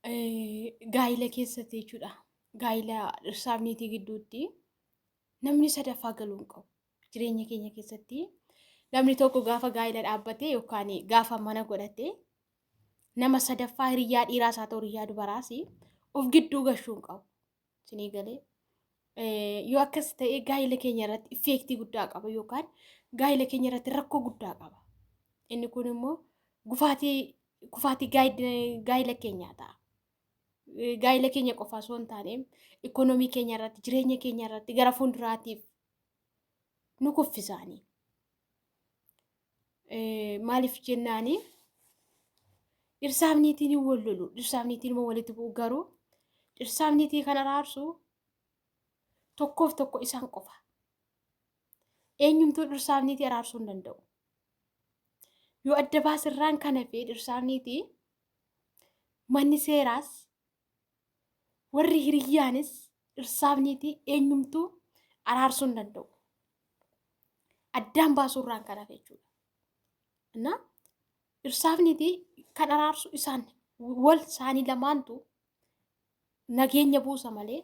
Gaa'ila keessatti jechuudha. Gaa'ila dhirsaaf niitii gidduutti namni sadaffaa galuu hin qabu. Jireenya keenya keessatti namni tokko gaafa gaa'ila dhaabbate yookaan gaafa mana godhate nama sadaffaa hiriyyaa dhiiraas haa ta'u hiriyyaa dubaraas of gidduu gashuu hin qabu. Isinii galee yoo akkas ta'e gaa'ila keenya irratti effeektii guddaa qaba yookaan gaa'ila keenya irratti rakkoo guddaa qaba. Inni kun immoo gufaatii kufaatii gaa'ila keenyaa ta'a. Gaa'ila keenya qofa osoo hin taane ikoonoomii keenya irratti jireenya keenya irratti gara fuulduraatiif nu kuffisaanii. Maaliif jennaani dhirsaaf niitiin hin wal lolu dhirsaaf niitiin immoo walitti bu'u garuu dhirsaaf niitii kan araarsu tokkoof tokko isaan qofa. Eenyumtuu dhirsaaf niitii araarsuu hin danda'u. Yoo adda baasirraan kan hafe dhirsaaf niitii manni seeraas warri hiriyyaanis dhirsaaf niitii eenyumtuu araarsuu hin danda'u. Addaan baasuurraan kan hafe jechuudha. Innaa dhirsaaf niitii kan araarsu isaan wal isaanii lamaantu nageenya buusa malee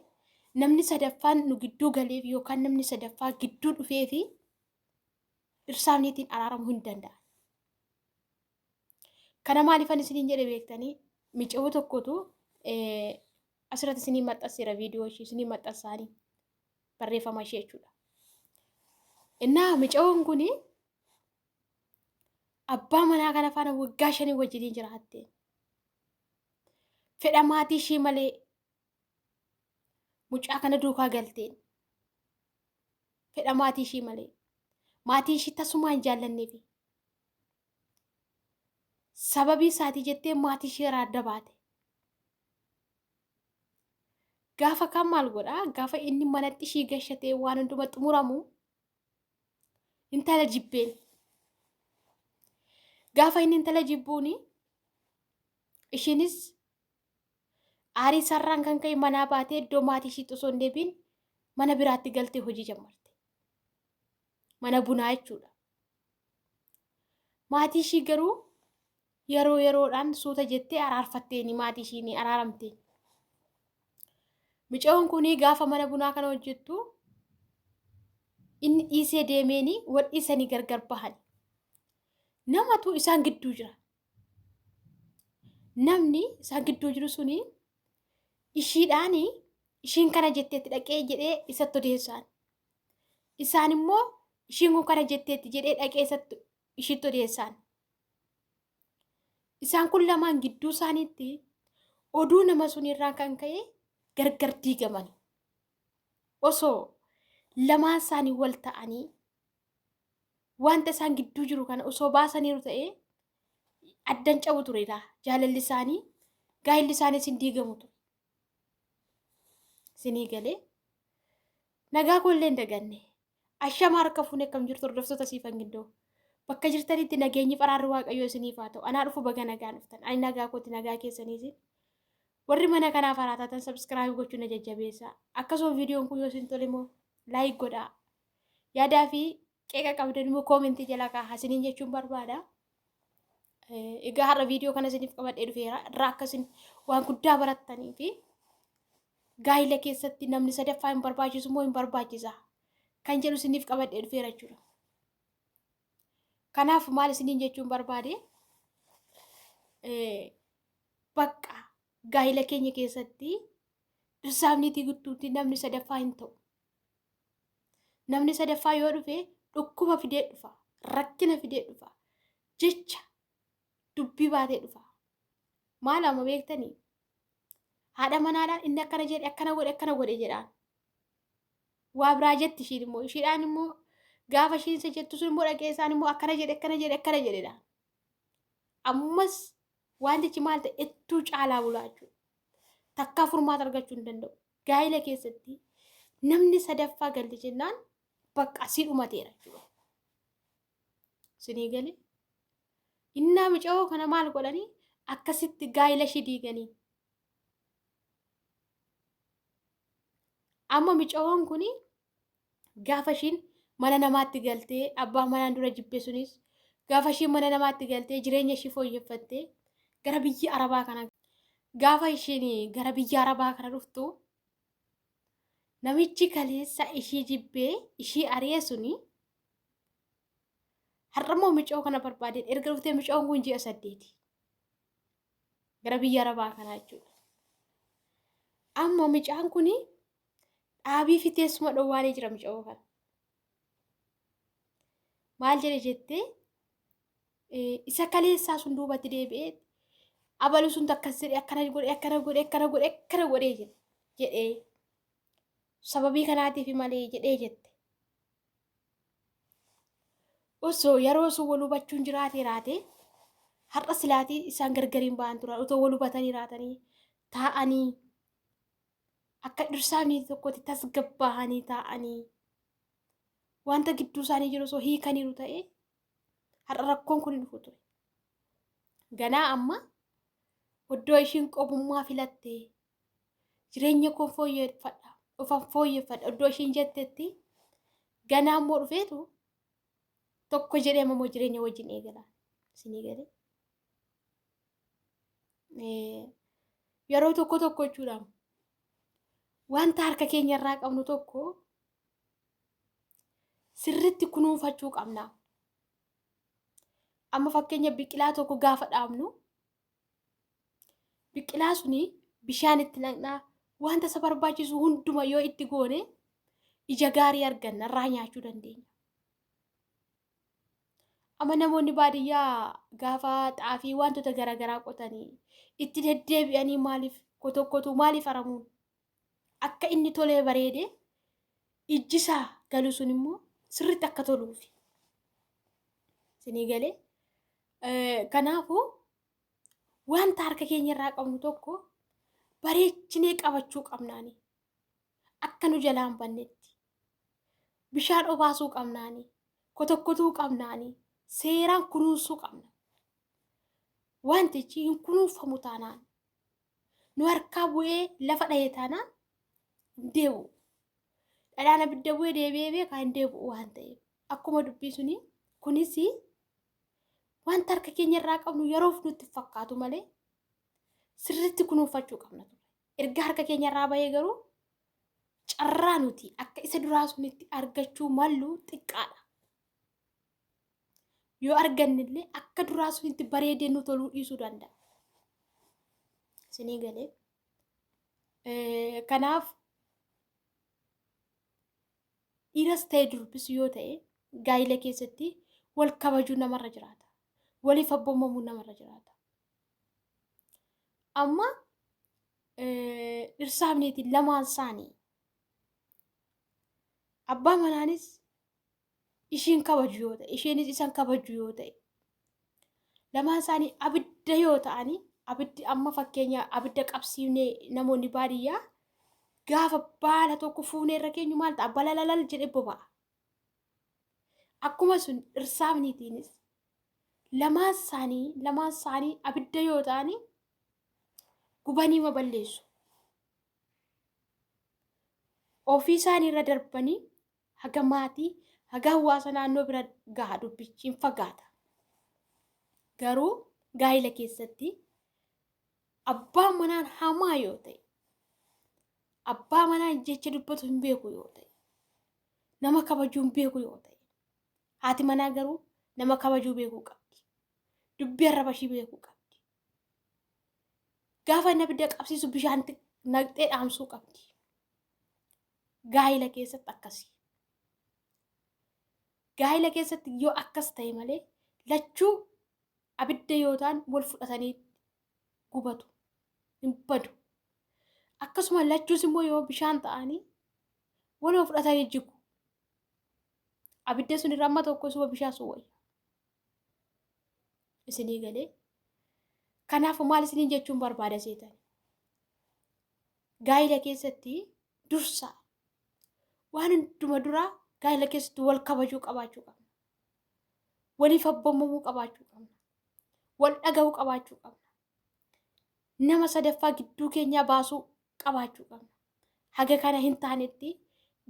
namni sadaffaan nu gidduu galeef yookaan namni sadaffaa gidduu dhufee fi dhirsaaf niitiin araaramuu hin danda'an. Kana maaliifan isiniin jedhe beektanii micawoo tokkotu asirratti isinii maxxanseera viidiyoo ishee isinii maxxansaanii barreeffama ishee jechuudha. Innaa micawoon kun abbaa manaa kana faana waggaa shanii wajjiniin jiraatte. Fedha maatii ishee malee mucaa kana duukaa galteen. Fedha maatii ishee malee. Maatii ishee tasumaa hin jaallanneefi. Sababii isaatii jettee maatii ishee irraa adda baate. Gaafa kan maal godhaa? Gaafa inni manatti ishii gashatee waan hunduma xumuramu intala jibbeen. Gaafa inni intala jibbuuni ishiinis aarii isaarraan kan ka'e manaa baatee iddoo maatii ishiitti osoo hin deebiin mana biraatti galtee hojii jammarte. Mana bunaa jechuudha. Maatii ishii garuu yeroo yeroodhaan suuta jettee araarfatteeni maatii ishii ni araaramte. Micayoon kun gaafa mana bunaa kana hojjettu inni dhiisee deemeeni wal dhiisanii gargar bahan. Namatu isaan gidduu jira. Namni isaan gidduu jiru suni ishiidhaan ishiin kana jetteetti dhaqee jedhee isatti odeessaan. Isaan immoo ishiin kun kana jetteetti jedhee dhaqee isatti ishiitti odeessaan. Isaan kun lamaan gidduu isaaniitti oduu nama sun irraa kan ka'e gargar diigamani. Osoo lamaan isaanii wal ta'anii wanta isaan gidduu jiru kana osoo baasaniiru ta'ee addan cabu ture laa jaalalli isaanii gaa'illi isaaniis hin diigamu ture. Isinii galee nagaa koollee hin daganne. Ashama harka fuune akkam jirtu hordoftoota siifan gindoo. Bakka jirtanitti nageenyi faraarri waaqayyoo isiniif haa ta'u. Anaa dhufu baga nagaan dhuftan. Ani nagaa kooti nagaa keessaniisin. Warri mana kanaaf haaraa taatan subscribe gochuun na jajjabeessaa. Akkasuma viidiyoon kun yoo isin tole immoo like godhaa. Yaadaa fi qeeqa qabdan immoo koomentii jala kaahaa isiniin jechuun barbaada. Egaa har'a viidiyoo kana isiniif qabadhee dhufeera. Irraa akka isin waan guddaa barattanii fi gaa'ila keessatti namni sadaffaa hin barbaachisu moo hin barbaachisa kan jedhu isiniif qabadhee dhufeera jechuudha. Kanaaf maal isiniin jechuun barbaade bakka gaa'ila keenya keessatti dhirsaaf niitii gidduutti namni sadaffaa hin ta'u. Namni sadaffaa yoo dhufe dhukkuba fidee dhufa, rakkina fidee dhufa, jecha dubbii baatee dhufa. Maal amma beektanii? Haadha manaadhaan inni akkana jedhe akkana godhe akkana godhe jedhaan. Waa biraa jetti ishiin immoo ishiidhaan immoo gaafa ishiin isa jettu sun immoo dhaqee isaan immoo akkana jedhe akkana jedhe akkana jedhedha. Ammas wantichi maal ta'e ittuu caalaa bulaa jechuudha. Takkaa furmaata argachuu hin danda'u. Gaa'ila keessatti namni sadaffaa galte jennaan bakka asii dhumateera jechuudha. Sinii galee. Innaa micayoo kana maal godhanii akkasitti gaa'ila ishii diiganii. Amma micayoon kun gaafa ishiin mana namaatti galtee abbaa manaan dura jibbe sunis gaafa ishiin mana namaatti galtee jireenya ishii fooyyeffattee gara biyya arabaa kana Gaafa isheen gara biyya Arabaa kana dhuftu namichi kaleessa ishii jibbee ishii ari'e suni har'ammoo micoo kana barbaadeen erga dhuftee micoon kun ji'a 8 gara biyya Arabaa kanaa jechuudha. Amma micaan kun dhaabii fi teessuma dhowwaanee jira micoo kana. Maal jedhe jettee isa kaleessaa sun duubatti deebi'ee abalu sun akkas jedhe akkana godhe akkana godhe akkana godhe akkana godhee jedhee sababii kanaatiif malee jedhee jette. Osoo yeroo sun wal hubachuun jiraatee raate har'a silaatii isaan gargariin ba'an turan otoo wal hubatanii raatanii taa'anii akka dhirsaa niitii tokkotti tasgabbaa'anii taa'anii wanta gidduu isaanii jiru osoo hiikaniiru ta'e har'a rakkoon kun hin dhufu ture. Ganaa amma oddoo ishiin qobummaa filattee jireenya koo fooyyeffadha ofan fooyyeffadha oddoo ishiin jettetti ganaa immoo dhufeetu tokko jedhee immoo jireenya wajjin eegala. Isinii galee. Yeroo tokko tokko jechuudha wanta harka keenya irraa qabnu tokko sirritti kunuunfachuu qabna. Amma fakkeenya biqilaa tokko gaafa dhaabnu biqilaa suni bishaan itti naqnaa wanta isa barbaachisu hunduma yoo itti goone ija gaarii arganna irraa nyaachuu dandeenya. Amma namoonni baadiyyaa gaafa xaafii wantoota garaagaraa qotanii itti deddeebi'anii maaliif kotokkotu maaliif aramuun akka inni tolee bareedee ijjisaa galu sun immoo sirriitti akka toluufi. Isinii galee kanaafuu wanta harka keenya irraa qabnu tokko bareechinee qabachuu qabnaani. Akka nu jalaa hin bannetti. Bishaan obaasuu qabnaani. Kotokkotuu qabnaani. Seeraan kunuunsuu qabna. Wantichi hin kunuunfamu taanaan nu harkaa bu'ee lafa dha'e taanaan hin deebi'u. Dhadhaan abidda bu'ee deebi'ee beekaa hin deebi'u waan ta'eef. Akkuma dubbii suni kunis wanta harka keenya irraa qabnu yeroof nutti fakkaatu malee sirriitti kunuunfachuu qabna ture. Erga harka keenya irraa bahee garuu carraa nuti akka isa duraa sunitti argachuu mallu xiqqaadha. Yoo argannillee akka duraa sunitti bareedee nu toluu dhiisuu danda'a. Isinii galee. Kanaaf dhiiras ta'e durbis yoo ta'e gaa'ila keessatti wal kabajuu namarra jiraata. Waliif abboomamuu namarra jiraata. Amma dhirsaaf niitiin lamaan isaanii abbaa manaanis ishiin kabaju yoo ta'e isheenis isan kabaju yoo ta'e lamaan isaanii abidda yoo ta'anii abiddi amma fakkeenya abidda qabsiifnee namoonni baadiyyaa gaafa baala tokko fuunee irra keenyu maal ta'a balalalal jedhee boba'a. Akkuma sun dhirsaaf niitiinis lamaan isaanii abidda yoo ta'anii gubanii ma balleessu. Ofii isaanii irra darbanii haga maatii haga hawaasa naannoo bira gaha dubbichi hin fagaata. Garuu gaa'ila keessatti abbaan manaan hamaa yoo ta'e abbaa manaan jecha dubbatu hin beeku yoo ta'e nama kabajuu hin beeku yoo ta'e haati manaa garuu nama kabajuu beekuu qabdi. Dubbii arraba ishii beekuu qabdi. Gaafa inni abidda qabsiisu bishaan naqxee dhaamsuu qabdi. Gaa'ila keessatti akkasi. Gaa'ila keessatti yoo akkas ta'e malee lachuu abidda yoo ta'an wal fudhatanii gubatu. Hin badu. Akkasuma lachuus immoo yoo bishaan ta'anii waluma fudhatanii jigu. Abidda sun irra amma tokko suma bishaan sun wayya. Isinii galee. Kanaafuu maal isiniin jechuun barbaada seetan? Gaa'ila keessatti dursa waan hunduma duraa gaa'ila keessatti wal kabajuu qabaachuu qabna. Waliif abboomamuu qabaachuu qabna. Wal dhaga'uu qabaachuu qabna. Nama sadaffaa gidduu keenyaa baasuu qabaachuu qabna. Haga kana hin taanetti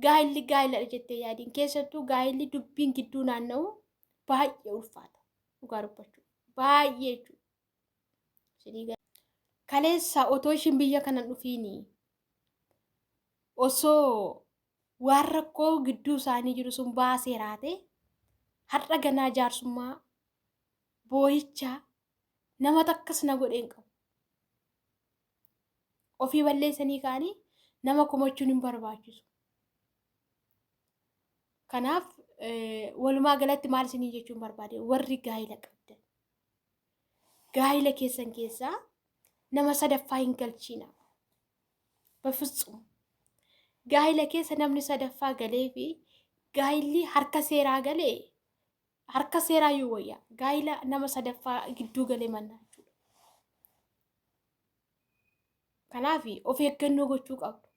gaa'illi gaa'iladha jettee yaadiin keessattuu gaa'illi dubbiin gidduu naanna'u baay'ee ulfaata. Dhugaa dubbachuu baay'ee jechuudha. Kaleessa otoo ishiin biyya kana dhufiini osoo waan rakkoo gidduu isaanii jiru sun baasee raate har'a ganaa jaarsummaa boo'ichaa nama takkas na godhee hin qabu. Ofii balleessanii ka'anii nama komachuun hin barbaachisu. Kanaaf walumaa galatti maal isinii jechuun barbaade warri gaa'ila qabdan. Gaa'ila keessan keessaa nama sadaffaa hin galchiina. Bafitsum. Gaa'ila keessa namni sadaffaa galee fi gaa'illi harka seeraa galee harka seeraa yoo wayya gaa'ila nama sadaffaa gidduu galee mannaa jechuudha. Kanaaf of eeggannoo gochuu qabdu.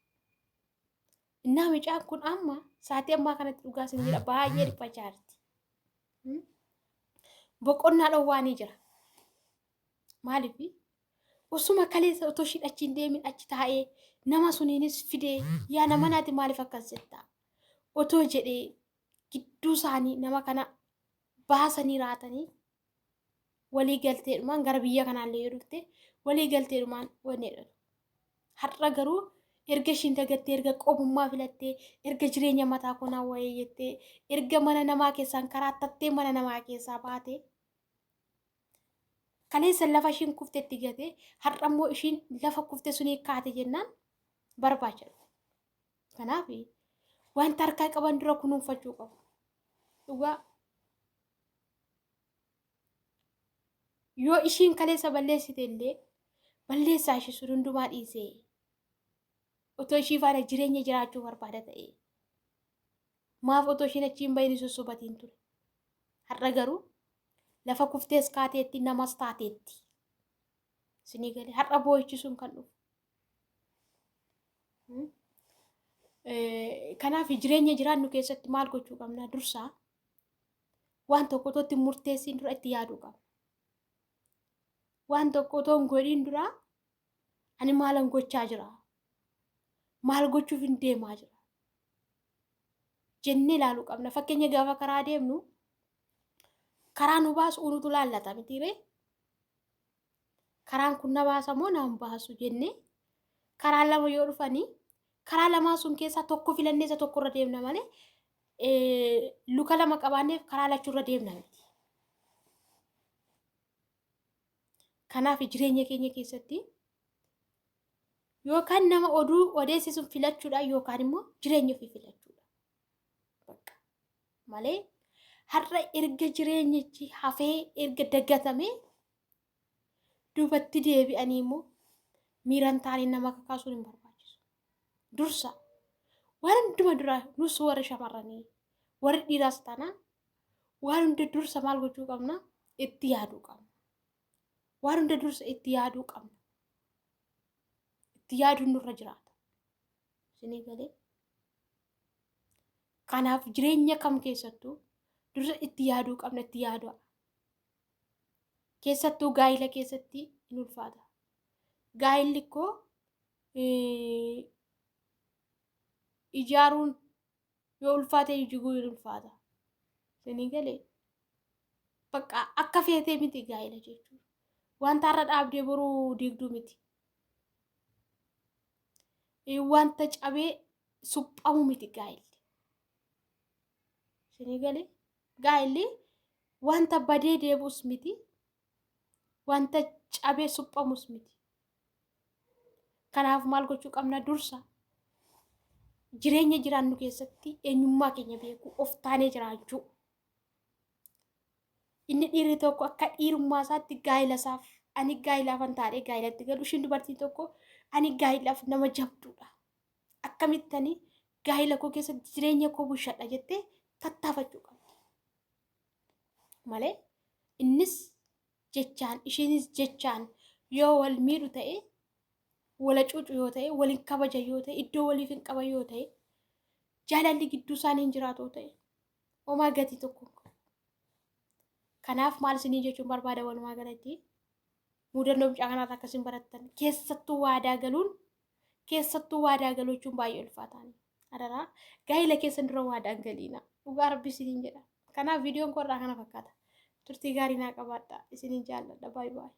Innaa mucaan kun amma sa'aatii ammaa kanatti dhugaa isin jedha baay'ee dhiphachaa jirti. Boqonnaa dhowwaanii jira. Maaliif osuma kaleessa otoo ishiin achi hin deemin achi taa'ee nama suniinis fidee yaa nama naati maaliif akkas jettaa otoo jedhee gidduu isaanii nama kana baasanii raatanii walii galteedhumaan gara biyya kanaallee yoo dhufte walii galteedhumaan wanni jedhatu. Har'a garuu erga ishiin dagattee erga qobummaa filattee erga jireenya mataa konaa wayii jettee erga mana namaa keessaan karaa tattee mana namaa keessaa baatee kaleessa lafa ishiin kuftetti gate har'a immoo ishiin lafa kufte sunii kaate jennaan barbaacha dhufe. Kanaaf wanta harkaa qaban dura kunuunfachuu qabu. Dhugaa yoo ishiin kaleessa balleessite illee balleessaa ishee sun hundumaa dhiisee otoo ishii faana jireenya jiraachuu barbaada ta'e maaf otoo ishiin achi hin bahin sossobatiin ture. Har'a garuu lafa kuftees kaateetti namas taateetti. Isinii galee har'a boo'ichi sun kan dhufu. Kanaaf jireenya jiraannu keessatti maal gochuu qabna dursaa waan tokko otoo itti murteessiin dura itti yaaduu qabna. Waan tokko otoo hin godhiin dura ani maalan gochaa jira? Maal gochuuf hin deemaa jira? Jennee ilaaluu qabna. Fakkeenya gaafa karaa deemnu karaa nu baasu unutu laallata mitiiree? Karaan kun na baasa moo na hin baasu jennee karaa lama yoo dhufanii karaa lamaa sun keessaa tokko filannee isa tokko irra deemna malee luka lama qabaanneef karaa lachuu irra deemna miti. Kanaaf jireenya keenya keessatti yookaan nama oduu odeessisuun filachuudha yookaan immoo jireenya ofii filachuudha. Bakka malee har'a erga jireenyichi hafee erga dagatamee duubatti deebi'anii immoo miira hin taaneen nama kakaasuun hin barbaachisu. Dursa waan hunduma dura nus warri shamarranii warri dhiiraas taanaan waan hunda dursa maal gochuu qabna? Itti yaaduu qabna. Waan hunda dursa itti yaaduu qabna. Itti yaaduun nurra jiraata. Isinii galee? Kanaaf jireenya kam keessattuu dursa itti yaaduu qabna itti yaaduu. Keessattuu gaa'ila keessatti hin ulfaata. Gaa'illi koo ijaaruun yoo ulfaate jiguu hin ulfaata. Isinii galee? Bakka akka feetee miti gaa'ila jechuudha. Wanta har'a dhaabdee boruu diigduu miti. Wanta cabee suphamu miti gaa'illi. Isinii galee? Gaa'illi wanta badee deebi'us miti. Wanta cabee suphamus miti. Kanaaf maal gochuu qabna dursa jireenya jiraannu keessatti eenyummaa keenya beekuu of taanee jiraachuu. Inni dhiirri tokko akka dhiirummaa isaatti gaa'ila isaaf ani gaa'ilaafan taadhee gaa'ilatti galu ishiin dubartiin tokko ani gaa'ilaaf nama jabduudha. Akkamitti ani gaa'ila koo keessatti jireenya koo bulchadha jettee tattaafachuu qabdi. Malee innis jechaan ishiinis jechaan yoo wal miidhu ta'e wala cuucu yoo ta'e wal hin kabajan yoo ta'e iddoo waliif hin qaban yoo ta'e jaalalli gidduu isaanii hin jiraatu ta'e homaa gatii tokko hin qabu. Kanaaf maal isinii jechuun barbaada walumaa galatti mudannoo mucaa kanarraa akkasiin barattan keessattuu waadaa galuun keessattuu waadaa galuu jechuun baay'ee ulfaataani. Adaraa gaa'ila keessan dura waadaan galiina. Dhugaa rabbi isiniin jedha. Kanaaf viidiyoon koo irraa kana fakkaata. Turtii gaarii naa qabaadha. Isiniin jaalladha. Baay'ee baay'ee.